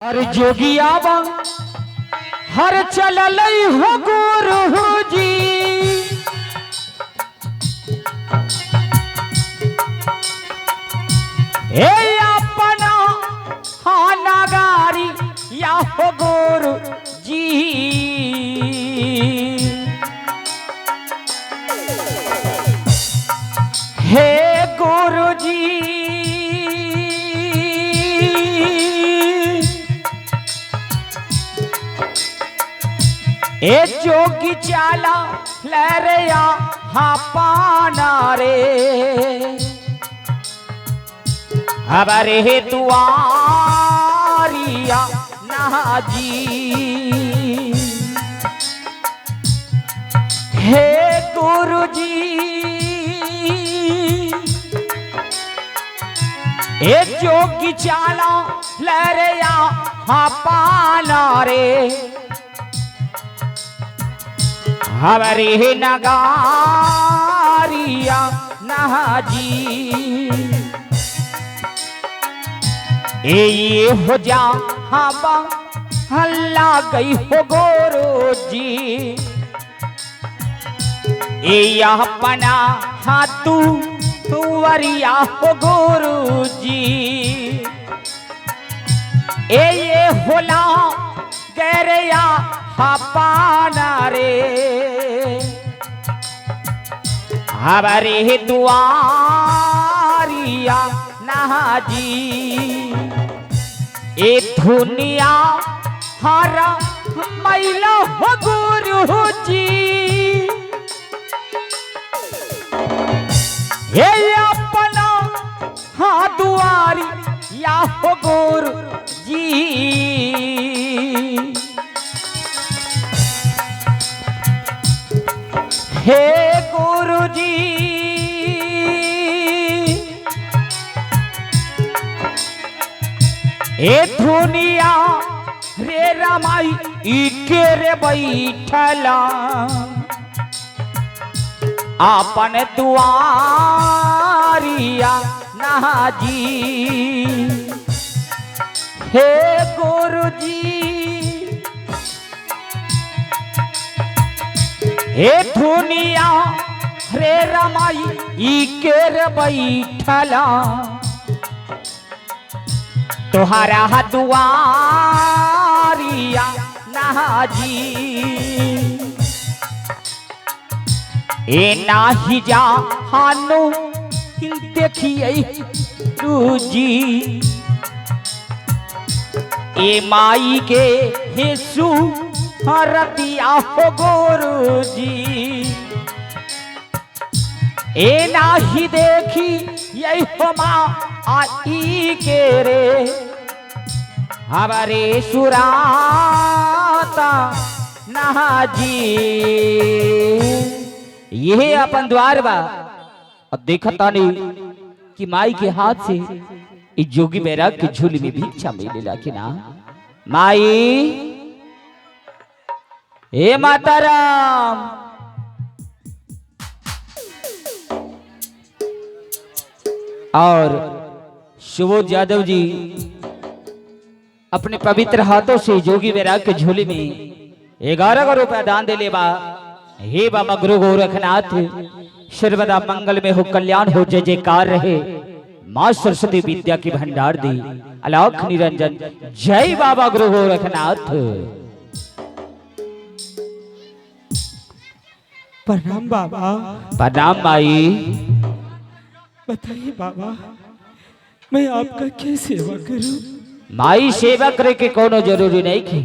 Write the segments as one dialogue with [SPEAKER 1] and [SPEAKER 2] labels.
[SPEAKER 1] हर जोगिया बा हर चलल हो गुरु जी। हे अपना हाँ नागारी या हो गुरु जी। हे गुरु जी ए जोगी चाला लहरिया हाँ पाना रे हमारे दुआरिया नाजी। हे गुरु जी ए जोगी चाला लहरिया हाँ पाना रे हमारे नगारिया नाजी। ए ये हो जा हवा हल्ला गई हो गोरो जी। ए अपना हाथू वरिया हो गुरु जी। ए ये होला गैरया पाना रे हमारे दुआरिया नाजी। ए दुनिया हरा मैला हो गुरु जी। हे अपना हाँ दुआरी या हो गुरु जी। हे गुरु जी ए दुनिया रे रमाई इके रे बैठला अपन दुआरिया नाजी। हे गुरु जी हे दुनिया रे रमाई इके रे बैठला तुहारा दुआरिया नाजी। ए नाही जा हानो देखिए जी। ए माई के हेसु रतिया हो गुरु जी। ए नाही देखी यही हो माँ आई के रे हमारे सुराता नाजी। यही अपन द्वार बा और देखता नहीं कि माई के हाथ से इस जोगी बैराग के झूले में भिक्षा मिलेला कि ना। माई हे माता राम और सुबोध यादव जी अपने पवित्र हाथों से जोगी बैराग के झोले में 11 रुपया दान दे ले बा। हे बाबा गुरु गोरखनाथ सर्वदा मंगल में हो कल्याण हो जय जयकार रहे। माँ सरस्वती विद्या की भंडार दी अलोक निरंजन जय बाबा गुरु गोरखनाथ।
[SPEAKER 2] प्रणाम बाबा।
[SPEAKER 1] प्रणाम माई।
[SPEAKER 2] बताइए बाबा मैं आपका क्या सेवा करूं?
[SPEAKER 1] माई सेवा करे के कोनो जरूरी नहीं थी।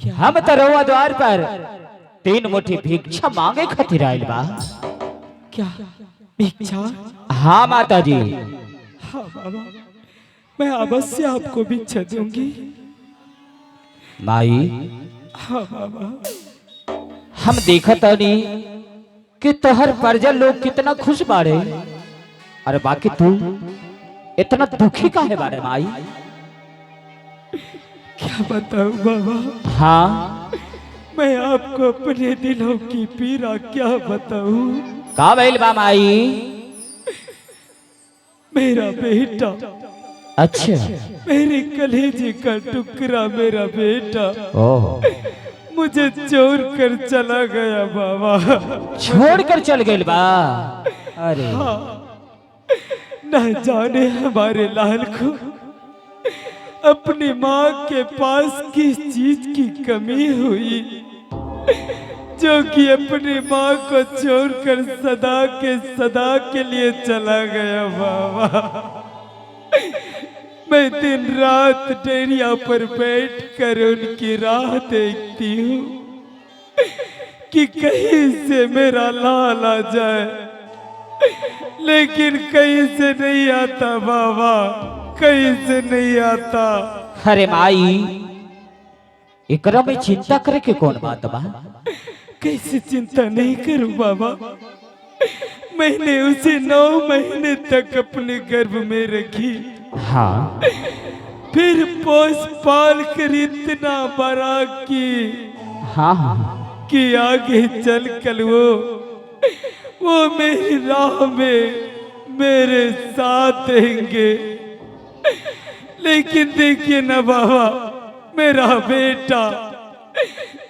[SPEAKER 2] क्या
[SPEAKER 1] हम तो रहुआ द्वार पर 3 मुट्ठी भिक्षा मांगे खातिर आइल बा।
[SPEAKER 2] क्या भिक्षा?
[SPEAKER 1] हाँ माता जी।
[SPEAKER 2] हाँ बाबा मैं अवश्य आपको भिक्षा दूंगी।
[SPEAKER 1] माई
[SPEAKER 2] हाँ बाबा
[SPEAKER 1] हम देखत नहीं कि तोहर परजन लोग कितना खुश बाड़े अरे बाकी तू इतना दुखी काहे बाड़े माई?
[SPEAKER 2] क्या बताऊं बाबा?
[SPEAKER 1] हाँ
[SPEAKER 2] मैं आपको अपने दिलों की पीड़ा क्या बताऊं।
[SPEAKER 1] का भइल बा माई?
[SPEAKER 2] मेरा बेटा
[SPEAKER 1] अच्छा।
[SPEAKER 2] मेरे कलेजे का टुकड़ा मेरा बेटा
[SPEAKER 1] ओह,
[SPEAKER 2] मुझे छोड़ कर चला गया बाबा।
[SPEAKER 1] छोड़ कर चल गइल बा। अरे
[SPEAKER 2] न जाने हमारे लाल को अपनी माँ के पास किस चीज की कमी हुई, जो कि अपनी माँ को छोड़कर सदा के सदा के लिए चला गया बाबा। मैं दिन रात डेरिया पर बैठकर उनकी राह देखती हूँ कि कहीं से मेरा लाल आ जाए, लेकिन कहीं से नहीं आता बाबा, कहीं से नहीं आता।
[SPEAKER 1] अरे माई, एकरा में चिंता करे के कौन बात बा?
[SPEAKER 2] कैसे चिंता नहीं करूं बाबा, मैंने उसे 9 महीने तक अपने गर्भ में रखी।
[SPEAKER 1] हाँ।
[SPEAKER 2] फिर पोस पाल कर इतना बड़ा की
[SPEAKER 1] हाँ हाँ
[SPEAKER 2] कि आगे चल कर वो मेरी राह में मेरे साथ रहेंगे। लेकिन देखिए ना बाबा, मेरा बेटा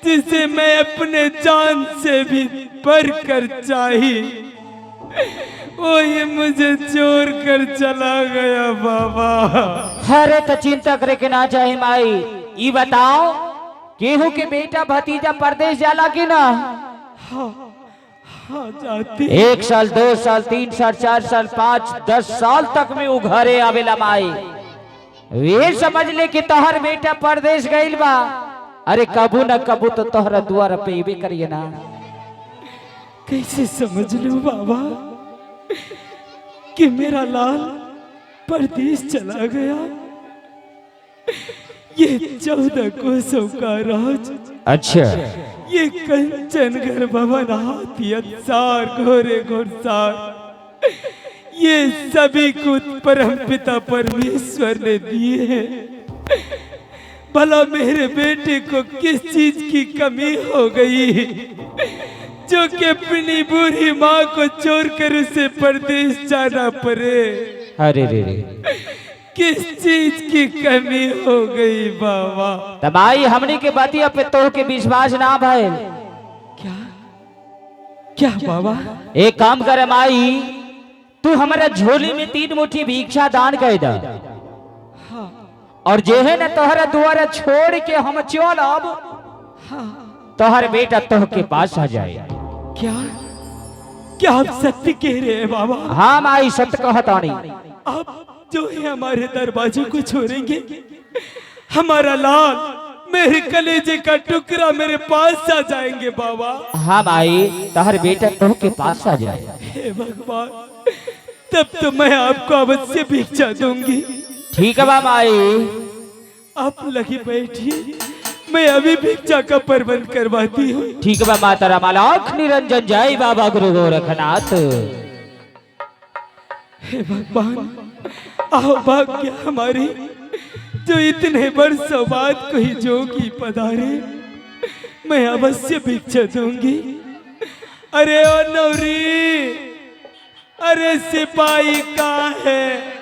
[SPEAKER 2] जिसे मैं अपने जान से भी बढ़कर चाही, वो ये मुझे छोड़ कर चला गया बाबा।
[SPEAKER 1] अरे तो चिंता करे के ना चाहे माई। ई बताओ, केहू के बेटा भतीजा परदेश जाला कि ना?
[SPEAKER 2] हाँ हाँ, जाती।
[SPEAKER 1] 1 साल, 2 साल, 3 साल, 4 साल, 5, 10 साल तक में उ घरे आवेला माई। वे समझ ले कि तोहर बेटा परदेश गइल बा। अरे कबू न कबू तो तोहरा दुआर पे एबे करिए ना।
[SPEAKER 2] कैसे समझ लूं बाबा कि मेरा लाल परदेश चला गया? ये 14 कोसों का राज,
[SPEAKER 1] अच्छा।
[SPEAKER 2] ये कंचन घर भवन, हाथी अत्सार, घोड़े घुड़सार, ये सभी कुछ परम पिता परमेश्वर ने दिए हैं। भला मेरे बेटे को किस चीज की कमी हो गई, जो कि अपनी बूढ़ी माँ को छोड़कर उसे परदेश जाना पड़े?
[SPEAKER 1] अरे रे रे।
[SPEAKER 2] किस चीज की कमी हो गई बाबा?
[SPEAKER 1] त माई, हमनी के बातिया पे तोह के विश्वास ना भइल।
[SPEAKER 2] क्या क्या बाबा?
[SPEAKER 1] एक काम करे माई, तू हमारा झोली में 3 मुट्ठी भिक्षा दान कर द और जे है ना तोहरा दुआरा छोड़ के हम चल अब, तोहर बेटा तोह के पास आ जाए।
[SPEAKER 2] क्या क्या आप सत्य कह रहे हैं बाबा?
[SPEAKER 1] हाँ माई, सत्य कहतानी।
[SPEAKER 2] आप जो है हमारे दरवाजे को छोड़ेंगे, हमारा लाल मेरे कलेजे का टुकड़ा मेरे पास आ जाएंगे बाबा?
[SPEAKER 1] हाँ माई, तोहर बेटा तोह के पास आ जाए।
[SPEAKER 2] हे भगवान, तब तो मैं आपको अवश्य भिक्षा दूंगी।
[SPEAKER 1] ठीक है बा माई।
[SPEAKER 2] आप लगी बैठिए, मैं अभी भिक्षा का प्रबंध करवाती हूँ।
[SPEAKER 1] ठीक है बा माता राम, लाख निरंजन, जय बाबा गुरु गोरखनाथ।
[SPEAKER 2] हे भगवान, आओ भाग्य हमारी जो इतने वर्षों बाद कोई जोगी पधारे, मैं अवश्य भिक्षा दूंगी। अरे ओ नौरी, अरे सिपाही कहाँ है?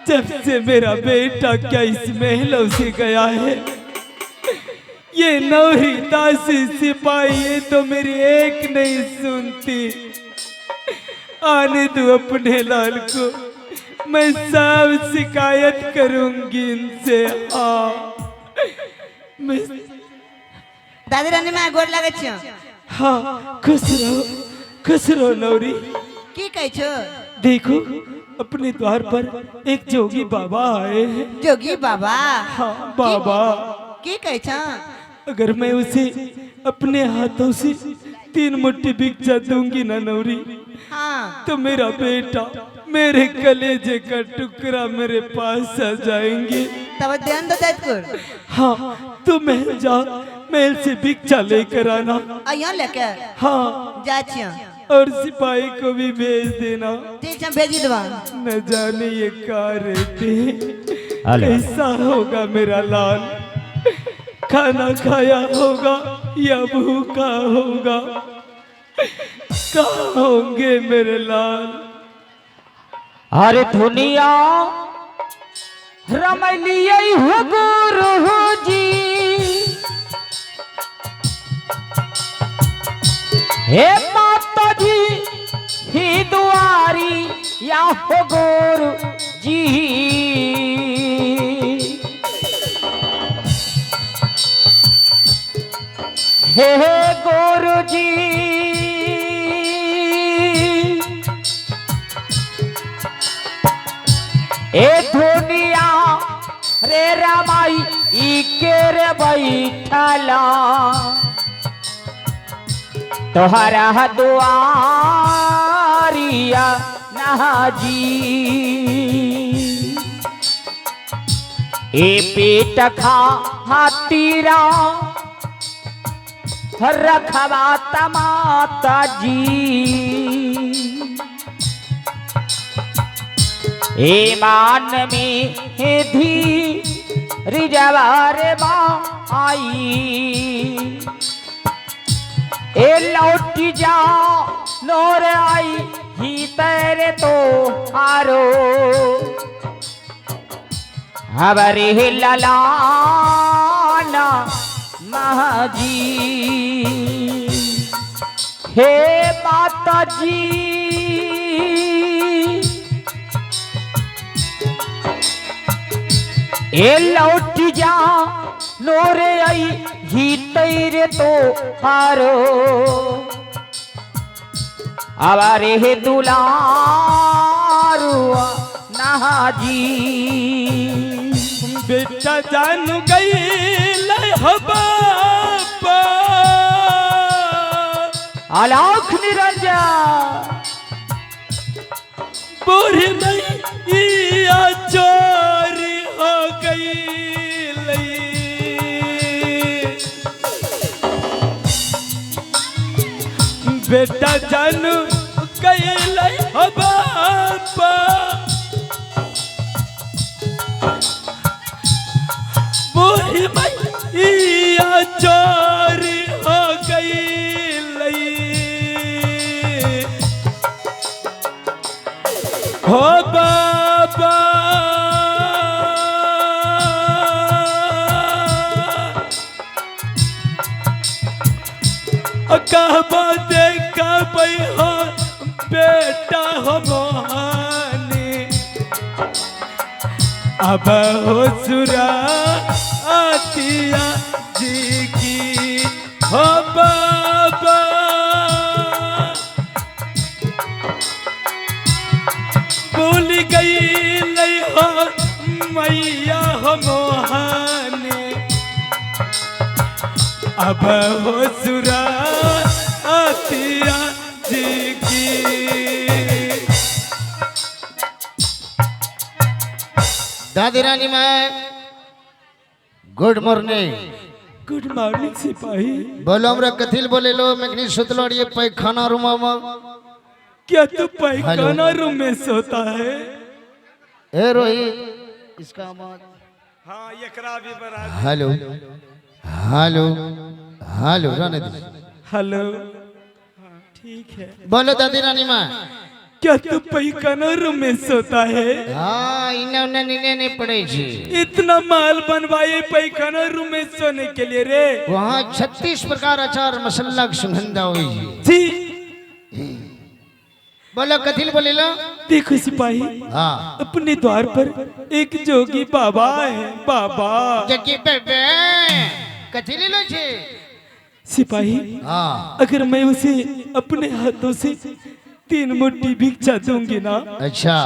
[SPEAKER 2] जब से मेरा बेटा क्या इस महलों से गया है, ये नौरी दासी सिपाही ये तो मेरी एक नहीं सुनती। आने दो अपने लाल को, मैं सब शिकायत करूंगी इनसे। हाँ मैं
[SPEAKER 3] दादी रानी माँ, गोर लागै छियौ।
[SPEAKER 2] हाँ, खुश रहो, खुश रहो नौरी।
[SPEAKER 3] की कहै छौ?
[SPEAKER 2] देखो, अपने द्वार पर एक जोगी बाबा आए हैं।
[SPEAKER 3] जोगी बाबा?
[SPEAKER 2] हाँ बाबा।
[SPEAKER 3] की कहै छौ?
[SPEAKER 2] अगर मैं उसे अपने हाथों से 3 मुट्ठी भिक्षा दूंगी ना नौरी,
[SPEAKER 3] हाँ।
[SPEAKER 2] तो मेरा बेटा मेरे कलेजे का टुकड़ा मेरे पास आ जाएंगे।
[SPEAKER 3] तब ध्यान दो जाइत कर।
[SPEAKER 2] हाँ, तू महल जा, महल से भिक्षा लेकर आना।
[SPEAKER 3] अइयो लेके?
[SPEAKER 2] हाँ।
[SPEAKER 3] जाइ छियौ।
[SPEAKER 2] और सिपाही को भी भेज देना।
[SPEAKER 3] ठीक छै, भेजी देबा।
[SPEAKER 2] न जाने ये कहाँ रहते हैं।
[SPEAKER 1] हेलो।
[SPEAKER 2] कैसा होगा मेरा लाल, खाना खाया होगा या भूखा होगा? कहाँ होंगे मेरे लाल?
[SPEAKER 1] अरे दुनिया रमलियै हो गुरु जी, हे माता जी ही दुआरी या हो गुरु जी। हे गुरु जी ए दुनिया रे रमाई इके रे बैठला तोहरा दुआरिया नहाजी। ए पेट खा हातीरा रखवा तमाता जी, ईमान में धी रिजवार आई। ए लौट जा नोर आई ही तेरे तो आरो हमारे ललाना महाजी। हे माता जी ए लौट जा नोरे आई ही तेरे तो हारो आवारे हे दुलारुआ नहाजी।
[SPEAKER 2] बेटा जानू गई लय हो बाबा
[SPEAKER 1] आलोक निरंजन
[SPEAKER 2] बूढ़ी मैया चोरी हो गई लई। बेटा जानू गई लय हो बाबा बूढ़ी मैया चोरी हो गई लई। हो बाबा कहबा देखबै हो बेटा हो मोहानी अब हो सुरा आतिया जी की। हो बाबा भूल गई नहीं हो मैया हो मोहानी अब हो सुरा आतिया जी की।
[SPEAKER 4] दादी रानी मैं गुड मॉर्निंग।
[SPEAKER 2] गुड मॉर्निंग सिपाही।
[SPEAKER 4] बोलो हमरा कथिल बोले लो मैं सुतलो ये पैखाना रूम में।
[SPEAKER 2] क्या तू पैखाना रूम में सोता है?
[SPEAKER 4] ए रोहित इसका आवाज।
[SPEAKER 2] हाँ एकरा भी बड़ा।
[SPEAKER 4] हेलो हेलो हेलो रहने दीजिए।
[SPEAKER 2] हेलो ठीक है।
[SPEAKER 4] बोलो दादी रानी माँ।
[SPEAKER 2] क्या तू पैखाना रूम में सोता है?
[SPEAKER 4] हाँ इन्हें उन्हें नीने नहीं पड़े जी।
[SPEAKER 2] इतना माल बनवाए पैखाना रूम में सोने के लिए रे।
[SPEAKER 4] वहाँ 36 प्रकार अचार मसाला की सुगंधा हुई
[SPEAKER 2] जी।
[SPEAKER 4] बोलो कथिल बोले लो।
[SPEAKER 2] देखो सिपाही
[SPEAKER 4] हाँ
[SPEAKER 2] अपने द्वार पर एक जोगी बाबा है। बाबा
[SPEAKER 4] जगी बेबे कथिल लो छे।
[SPEAKER 2] सिपाही
[SPEAKER 4] हाँ
[SPEAKER 2] अगर मैं उसे अपने हाथों से 3 मुट्ठी भिक्षा दूंगी ना,
[SPEAKER 4] अच्छा,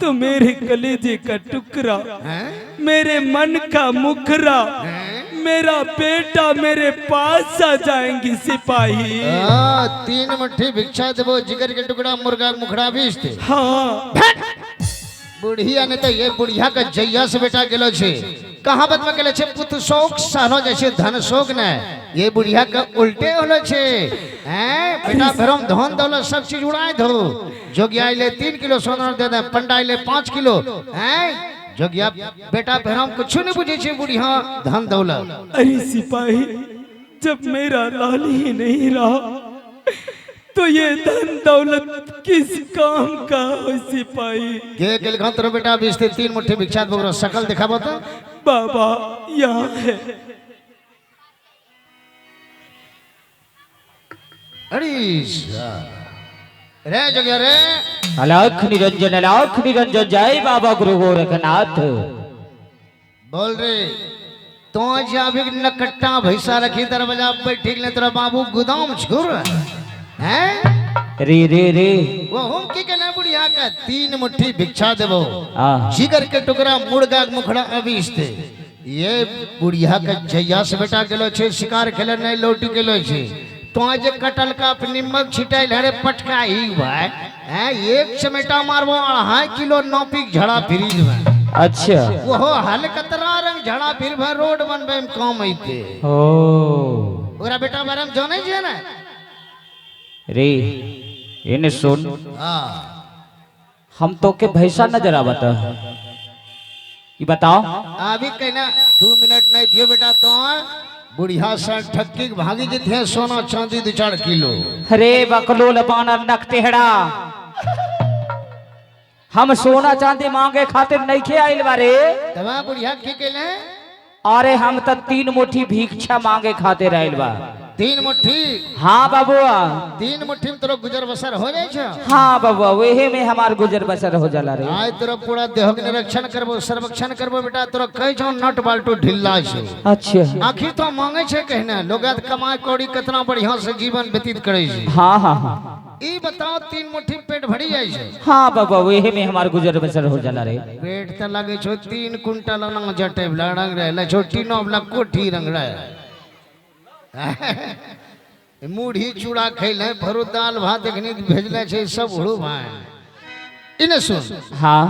[SPEAKER 2] तो मेरे कलेजे का टुकड़ा,
[SPEAKER 4] हैं?
[SPEAKER 2] मेरे मन का मुखरा, मेरा बेटा मेरे पास आ जाएंगी सिपाही।
[SPEAKER 4] 3 मुट्ठी भिक्षा देबो जिगर के टुकड़ा मुर्गा मुखड़ा बेचते।
[SPEAKER 2] हाँ
[SPEAKER 4] बुढ़िया ने तो ये बुढ़िया का जैया से बेटा गेलो छे। कहावत में गेलो छे पुत्र शोक सहलो जैसे धन शोक ने, ये बुढ़िया का उल्टे होलो छे। हैं बेटा भरम धन दौलत सब चीज उड़ाए धो। जोगिया ले 3 किलो सोना दे दे, पंडा ले 5 किलो। हैं जोगिया बेटा भरम कुछ नहीं बुझे छे बुढ़िया धन दौलत।
[SPEAKER 2] अरे सिपाही जब मेरा लाल ही नहीं रहा तो ये धन दौलत किस काम का हो सिपाही।
[SPEAKER 4] के गेल खान तोरो बेटा 20 से 3 मुट्ठी भिक्षा बगरो शकल दिखाबो तो।
[SPEAKER 2] बाबा यहाँ है।
[SPEAKER 4] अरे रे जगह रे।
[SPEAKER 1] अलख निरंजन अलख निरंजन जय बाबा गुरु गोरखनाथ।
[SPEAKER 4] बोल रे तो अभी नकट्टा भैसा रखी दरवाजा पे ठीक ने तोरा बाबू गोदाम छोड़ हैं।
[SPEAKER 1] रे रे रे
[SPEAKER 4] वो हम की कहना बुढ़िया का 3 मुट्ठी भिक्षा देबो,
[SPEAKER 1] हाँ।
[SPEAKER 4] जिगर के टुकड़ा मुर्गा के मुखड़ा अबीस दे। ये बुढ़िया के जैया से बेटा गेलो छे शिकार खेले नहीं लौटी गेलो छे। तो आज कटल का निमक छिटाइल हरे पटका ही भाई हैं, एक चमेटा मारबो 2.5 किलो नौपीक झड़ा फ्रिज में।
[SPEAKER 1] अच्छा
[SPEAKER 4] वो हल कतरा रंग झड़ा फिर भर रोड बनबे में काम अइते।
[SPEAKER 1] ओ
[SPEAKER 4] ओकरा बेटा बारे में जानै छै ना
[SPEAKER 1] रे इने सुन।
[SPEAKER 4] हां
[SPEAKER 1] हम तो के भैसा नजर आवत ई बताओ।
[SPEAKER 4] अभी कहना 2 मिनट नहीं दियो बेटा तो बुढ़िया से ठक्की भागी जिथे सोना चांदी 2-4 किलो।
[SPEAKER 1] अरे बकलोल बानर नकटेहड़ा, हम सोना चांदी मांगे खातिर नहीं खे आइल बारे।
[SPEAKER 4] तबा बुढ़िया की कहले?
[SPEAKER 1] अरे हम तो 3 मुट्ठी भिक्षा मांगे खातिर आइल बा।
[SPEAKER 4] 3 मुट्ठी?
[SPEAKER 1] हाँ बाबुआ।
[SPEAKER 4] 3 मुट्ठी में तोरो गुजर बसर हो जाए छे?
[SPEAKER 1] हाँ बाबुआ वही में हमार गुजर बसर हो जाला रे।
[SPEAKER 4] आय तोरो पूरा देह के निरीक्षण करबो सर्वेक्षण करबो बेटा तोरो कहि छौ नट बाल्टू ढिल्ला छे।
[SPEAKER 1] अच्छा
[SPEAKER 4] आखिर तो मांगे छे कहना लोग कमाए कौड़ी कितना बढ़िया से जीवन व्यतीत करे छे।
[SPEAKER 1] हाँ हाँ हाँ
[SPEAKER 4] ई बताओ 3 मुट्ठी में पेट भरी जाए छे?
[SPEAKER 1] हाँ बाबा वही में हमार गुजर बसर हो जाला रे।
[SPEAKER 4] पेट त लगे छो 3 कुंटल अनाज जटे वाला रंग रहे छो टीनो वाला कोठी रंग रहे। मुढ़ी चूड़ा खैले भरू दाल भात एखनी भेजले छे सब उड़ू भाई। इने सुन।
[SPEAKER 1] हाँ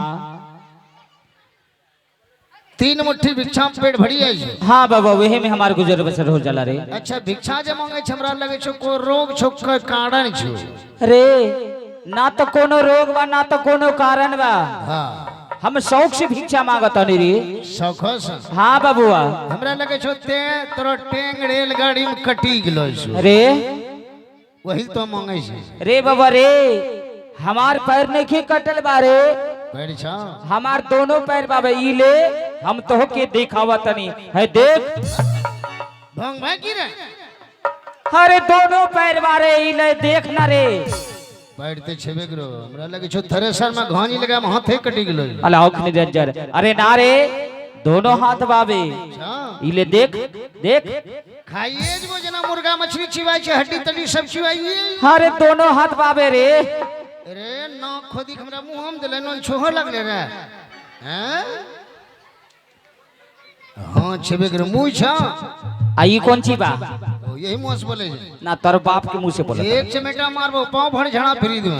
[SPEAKER 4] 3 मुट्ठी भिक्षा में पेट भरी जाए छे?
[SPEAKER 1] हाँ बाबा वही में हमार गुजर बसर हो जाला रे।
[SPEAKER 4] अच्छा भिक्षा जे मांगे छे हमरा लगे छो को रोग छो के कारण छो।
[SPEAKER 1] रे ना तो कोनो रोग बा ना तो कोनो कारण बा।
[SPEAKER 4] हाँ
[SPEAKER 1] हम शौक से भिक्षा मांगत हनी रे।
[SPEAKER 4] शौक से?
[SPEAKER 1] हाँ बाबुआ।
[SPEAKER 4] हमरा लगे छो ते तोरो टेंग रेलगाड़ी में कटी गेलो छो।
[SPEAKER 1] रे
[SPEAKER 4] वही तो मांगे छे।
[SPEAKER 1] रे बाबा रे हमार पैर नहीं कटल बारे।
[SPEAKER 4] पैर छा?
[SPEAKER 1] हमार दोनों पैर बाबा ई ले हम तो के दिखावा तनी है देख।
[SPEAKER 4] भंग भाई की रे?
[SPEAKER 1] अरे दोनों पैर बारे ई ले देख ना रे।
[SPEAKER 4] पैर ते छेबे करो हमरा लगे छो थ्रेसर में घानी लगा में हाथे कटी गेलो।
[SPEAKER 1] अलाउख निरंजन। अरे ना रे दोनों हाथ बाबे ई ले देख देख।
[SPEAKER 4] खाइए जबो जना मुर्गा मछली चिबाय छे हड्डी तली सब चिबाइए।
[SPEAKER 1] अरे दोनों हाथ बाबे रे।
[SPEAKER 4] अरे ना खोदी हमरा मुंह में देले नन छोह लगले रे। हैं हां छेबे करो मुंह छा।
[SPEAKER 1] आ ई कौन ची बा?
[SPEAKER 4] ओ यही मुंह से बोले छे।
[SPEAKER 1] ना तोर बाप के मुंह से बोले।
[SPEAKER 4] एक चमेटा मारबो पांव भर झड़ा फिरी दे।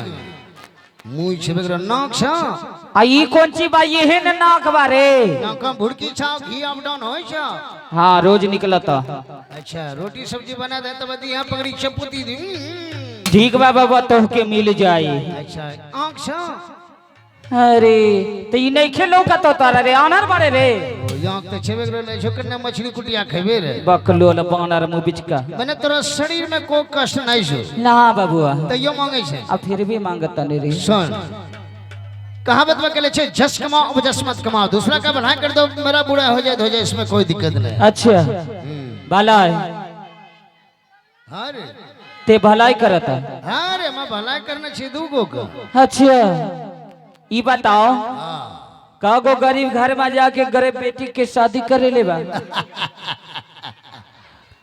[SPEAKER 4] मुंह छेबे करो नाक छा।
[SPEAKER 1] आ ई कौन ची बा? यही न नाक बा रे।
[SPEAKER 4] नाक में भुड़की छा घी अप डाउन होय छा।
[SPEAKER 1] हां रोज निकलत।
[SPEAKER 4] अच्छा रोटी सब्जी बना दे तब दी यहां पकड़ी चपुती दी।
[SPEAKER 1] ठीक बा बाबा तो के मिल जाई।
[SPEAKER 4] अच्छा आंख छा।
[SPEAKER 1] अरे तो ई नहीं खेलो का तो तारा रे आनर बारे रे।
[SPEAKER 4] आंख तो छेबे करो ले छो कन्ने मछली कुटिया खेबे रे।
[SPEAKER 1] बकलोल बानर मुंह बिचका।
[SPEAKER 4] मने तोरा शरीर में को कष्ट नहीं छो।
[SPEAKER 1] ना बाबुआ
[SPEAKER 4] तैयो मांगे छे।
[SPEAKER 1] आ फिर भी मांगत नहीं रे।
[SPEAKER 4] सुन कहावत में कहले छे जस कमाओ उपजस मत कमाओ, दूसरा का भला कर दो मेरा बुरा हो जाए हो जाए इसमें कोई दिक्कत नहीं।
[SPEAKER 1] अच्छा भलाई।
[SPEAKER 4] हां रे
[SPEAKER 1] ते भलाई करता।
[SPEAKER 4] हां रे मैं भलाई करने छी दूगो का।
[SPEAKER 1] अच्छा ई बताओ
[SPEAKER 4] हां
[SPEAKER 1] कागो गरीब घर में जाके गरीब बेटी के शादी करे ले बा?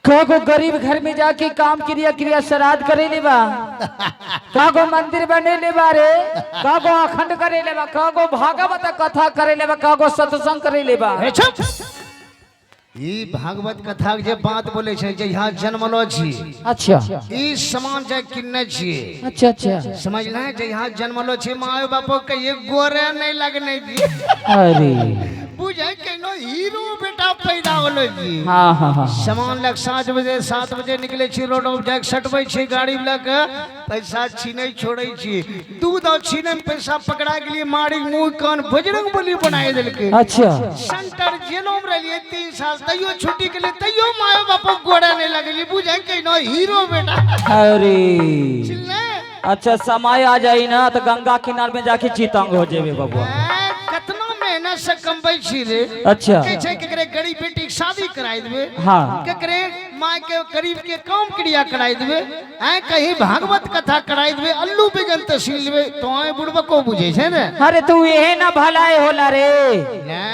[SPEAKER 1] कागो गरीब घर में जाके काम क्रिया क्रिया श्राद्ध करे ले बा? कागो मंदिर बने ले बा रे? कागो अखंड करे ले बा? कागो भागवत कथा करे ले बा? कागो सत्संग करे ले बा?
[SPEAKER 4] अरे चुप। ई भागवत कथा के जे बात बोले छे जे यहाँ जन्मलो छी।
[SPEAKER 1] अच्छा
[SPEAKER 4] ई समान जे किन्ने छी।
[SPEAKER 1] अच्छा अच्छा
[SPEAKER 4] समझना जे यहाँ जन्मलो छी माय बापो के ये गोरे नहीं लगने जी।
[SPEAKER 1] अरे
[SPEAKER 4] बुझे केनो हीरो बेटा पैदा होलो जी।
[SPEAKER 1] हाँ हाँ हाँ
[SPEAKER 4] सामान लग 7 बजे 7 बजे निकले छी रोड पर जाके सटबै छी गाड़ी लग पैसा छीने छोड़ै छी दूध और छीने में पैसा पकड़ा के लिए मारी मुंह कान बजरंग बली बनाए देलके।
[SPEAKER 1] अच्छा
[SPEAKER 4] सेंटर जेलो में रहलिए 3 साल तैयो छुट्टी के लिए तैयो माय बाप गोड़ा नहीं लगली बुझे केनो हीरो बेटा।
[SPEAKER 1] अरे
[SPEAKER 4] चिल्ले।
[SPEAKER 1] अच्छा समय आ जाई ना तो गंगा किनार में जाके चितंग हो जेबे बबुआ।
[SPEAKER 4] कतना मेहनत से कमबै छी रे।
[SPEAKER 1] अच्छा।
[SPEAKER 4] कहै छै केकरे गरीब बेटी के शादी कराई देबे।
[SPEAKER 1] हाँ।
[SPEAKER 4] केकरे माय के गरीब के काम क्रिया कराई देबे, आय कहीं भागवत कथा कराई देबे, अल्लू बेगन तहसील लेबे, तो आय बुढ़बको बुझे छै ने।
[SPEAKER 1] अरे तू यही ना भलाई होला रे।
[SPEAKER 4] ने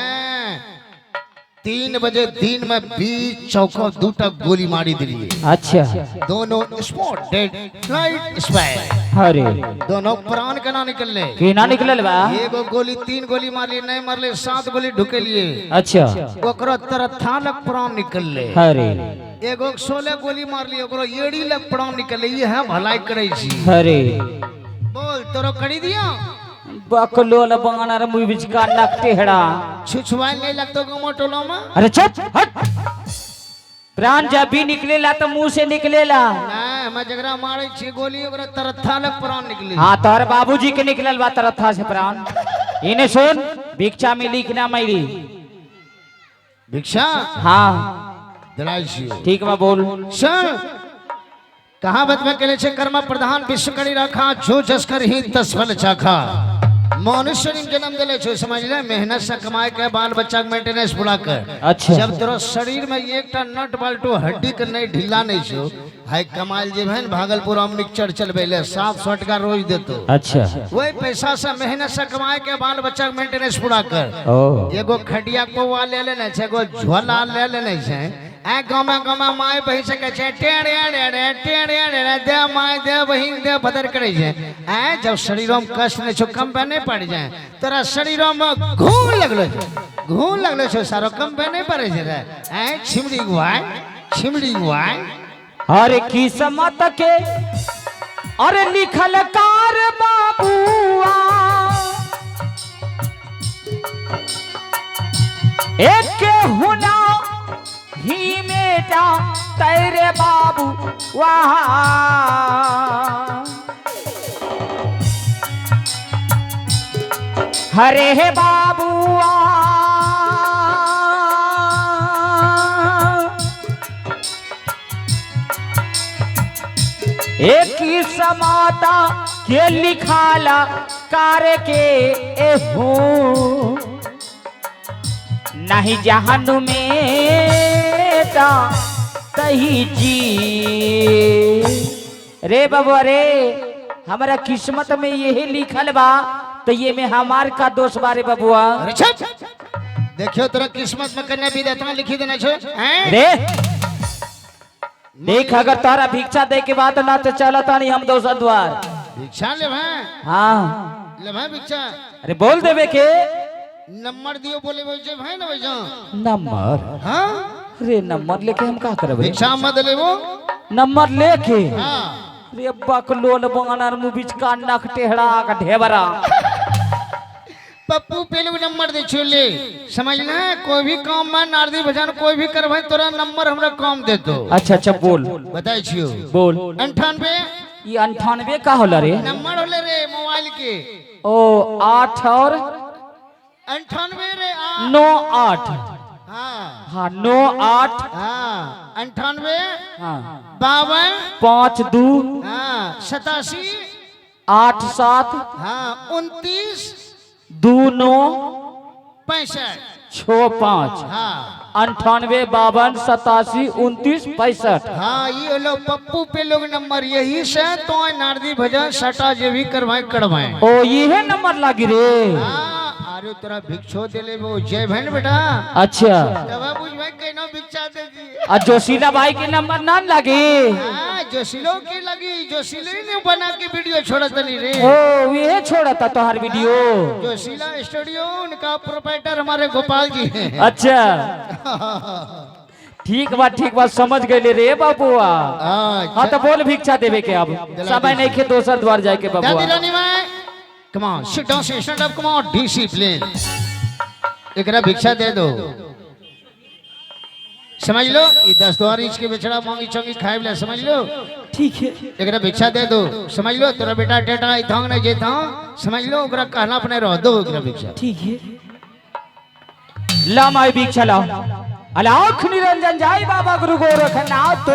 [SPEAKER 4] 3 बजे दिन में 20 चौका 2 गोली मारी दिलिए।
[SPEAKER 1] अच्छा।
[SPEAKER 4] दोनों स्पॉट डेड राइट स्पॉट।
[SPEAKER 1] अरे
[SPEAKER 4] दोनों प्राण केना निकलले?
[SPEAKER 1] केना निकलल बा?
[SPEAKER 4] एगो गोली 3 गोली मारली नहीं मारले 7 गोली ढुकेलिए।
[SPEAKER 1] अच्छा।
[SPEAKER 4] ओकरो तरथा लग प्राण निकलले।
[SPEAKER 1] अरे
[SPEAKER 4] एगो 16 गोली मारली ओकरो एड़ी लग प्राण निकलले। ये हम भलाई करे छी।
[SPEAKER 1] अरे
[SPEAKER 4] बोल तोरो करी दिया
[SPEAKER 1] बकलोल बंगाना रे मुई बिच का नक टेहड़ा
[SPEAKER 4] छुछुआल नहीं लगतो गाँव टोला में।
[SPEAKER 1] अरे चुप हट। प्राण जब भी निकलेला तो मुंह से निकलेला।
[SPEAKER 4] नहीं हम जगरा मारे छी गोली ओकरा तरथा लग प्राण निकले।
[SPEAKER 1] हाँ तोहर बाबूजी के निकलल बा तरथा से प्राण। इने सुन भिक्षा मिली कि ना मिली?
[SPEAKER 4] भिक्षा
[SPEAKER 1] हाँ
[SPEAKER 4] दिलाई छी।
[SPEAKER 1] ठीक बा बोल।
[SPEAKER 4] सुन कहावत में कहले छे कर्म प्रधान विश्व करी रखा जो जस कर ही तस फल चाखा। मनुष्य ने जन्म दिले छे समझ ले, मेहनत से कमाए के बाल बच्चा के मेंटेनेंस पूरा कर।
[SPEAKER 1] अच्छा।
[SPEAKER 4] जब तोरा शरीर में एकटा नट बाल्टो हड्डी के नहीं ढीला नहीं छो हाय कमाल जे भन भागलपुर अमृतसर चलबे ले 700 टका रोज देतो।
[SPEAKER 1] अच्छा।
[SPEAKER 4] वही पैसा से मेहनत से कमाए के बाल बच्चा के मेंटेनेंस पूरा कर।
[SPEAKER 1] ओ
[SPEAKER 4] एगो खटिया पौआ ले लेने छे, एगो झोला ले लेने छे। आ गाँव गाँव my बहिन से कहै छै टेढ़े टेढ़े टेढ़े टेढ़े दे my दे बहिन दे बदर करै छै। आ जब शरीरों में कष्ट नहीं छो कम पे नहीं पड़ जाए, तोरा शरीरों में घून लगलो छो, घून लगलो छो सारो कम पे नहीं पड़े छै रे। आ छिमड़ी गुआय छिमड़ी गुआय।
[SPEAKER 1] अरे किस्मत के अरे लिखल कार बाबुआ एक हुना ही मेटा तेरे बाबू वहाँ। हरे हे बाबुआ एक ही समाता के लिखाला कार के एहू नहीं जहन में तही जी। रे बाबा रे हमारा किस्मत में यही लिखल बा तो ये में हमार का दोष बारे बबुआ।
[SPEAKER 4] देखियो तेरा किस्मत में कन्या विधाता लिखी देना छे
[SPEAKER 1] रे देख अगर तारा भिक्षा दे के बाद ना तो चलता नहीं हम दोसर द्वार।
[SPEAKER 4] भिक्षा ले भाई।
[SPEAKER 1] हाँ
[SPEAKER 4] ले भाई भिक्षा।
[SPEAKER 1] अरे बोल देवे के
[SPEAKER 4] नंबर दियो बोले जे भाई ना भैया
[SPEAKER 1] नंबर।
[SPEAKER 4] हाँ
[SPEAKER 1] अरे नंबर लेके हम का करबे?
[SPEAKER 4] भिक्षा मत लेबो
[SPEAKER 1] नंबर लेके।
[SPEAKER 4] हाँ
[SPEAKER 1] रे बकलोल बंगानार मुंह बीच का नख टेहड़ा का ढेबरा।
[SPEAKER 4] पप्पू पेलू नंबर दे छुले समझना कोई भी काम में नारदी भजन कोई भी करबै तोरा नंबर हमरा काम दे दो।
[SPEAKER 1] अच्छा अच्छा बोल
[SPEAKER 4] बताई छियो
[SPEAKER 1] बोल।
[SPEAKER 4] 98
[SPEAKER 1] ये 98 का होला रे?
[SPEAKER 4] नंबर होले रे मोबाइल के।
[SPEAKER 1] ओ 8 और
[SPEAKER 4] 98 रे
[SPEAKER 1] 9 8।
[SPEAKER 4] हाँ
[SPEAKER 1] हाँ 9 8
[SPEAKER 4] हाँ 98
[SPEAKER 1] हाँ
[SPEAKER 4] 52
[SPEAKER 1] 5 2
[SPEAKER 4] हाँ 87
[SPEAKER 1] 8 7
[SPEAKER 4] हाँ 29
[SPEAKER 1] 2 9
[SPEAKER 4] 65
[SPEAKER 1] 6 5
[SPEAKER 4] हाँ
[SPEAKER 1] 98 52 87 29 65।
[SPEAKER 4] हाँ ये लो पप्पू पे लोग नंबर यही से तो नारदी भजन सटा जे भी करवाए करवाए।
[SPEAKER 1] ओ ये नंबर लागी रे।
[SPEAKER 4] हाँ अरे तोरा भिक्षो दे ले वो जय भन बेटा।
[SPEAKER 1] अच्छा
[SPEAKER 4] तब बुझ भाई कहना भिक्षा दे दी।
[SPEAKER 1] आ जोशीला भाई के नंबर ना लगी?
[SPEAKER 4] हाँ जोशीलो के लगी, जोशीले ने बना के वीडियो छोड़त नहीं रे।
[SPEAKER 1] ओ ये छोड़ता तोहार वीडियो।
[SPEAKER 4] जोशीला स्टूडियो उनका प्रोपराइटर हमारे गोपाल जी हैं।
[SPEAKER 1] अच्छा ठीक बा समझ गए रे बाबुआ। हाँ तो बोल भिक्षा देवे के अब समय नहीं के दोसर द्वार जाए के बाबुआ।
[SPEAKER 4] दादी रानी मां come on sit down stand up come on discipline एकरा भिक्षा दे दो समझ लो। ये 10 द्वार इंच के बेचड़ा मांगी चंगी खाए ले समझ लो।
[SPEAKER 2] ठीक है
[SPEAKER 4] एकरा भिक्षा दे दो समझ लो। तोरा बेटा टेटा इथांग नहीं जेता समझ लो, ओकरा कहला अपने रह दो एकरा भिक्षा।
[SPEAKER 2] ठीक है
[SPEAKER 1] ला माई भिक्षा ला। अलाख निरंजन जाय बाबा गुरु गोरखनाथ।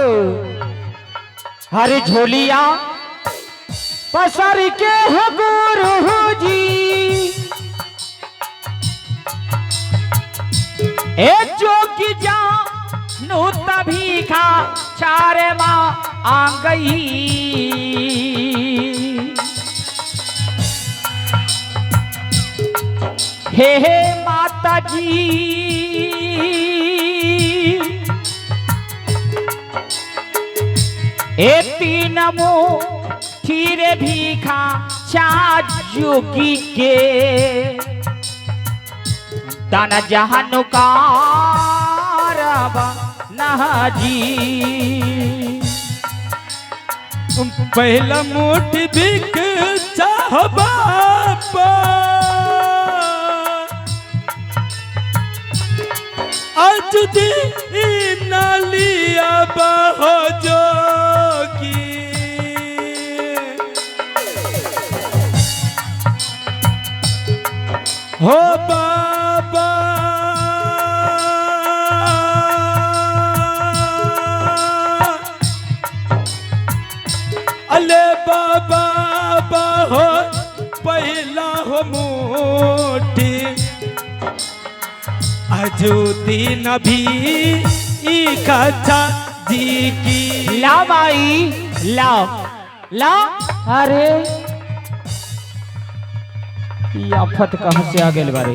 [SPEAKER 1] हरे झोलिया पसर के हो गुरु जी ए जोगी जा नु तभी खा चारे माँ आ गई। हे हे माता जी ए तीन मुठीरे भीखा जोगी के दान जहानु कारब नहाजी।
[SPEAKER 2] पहला मुठ बिक चाह बाबा आज दी नालिया बहो जोगी। हो बाबा अले बाबा हो पहला हो मोटी अजूती नभी कथा जी की।
[SPEAKER 1] ला माई ला ला। अरे ई आफत कहाँ से आ गेल बारे?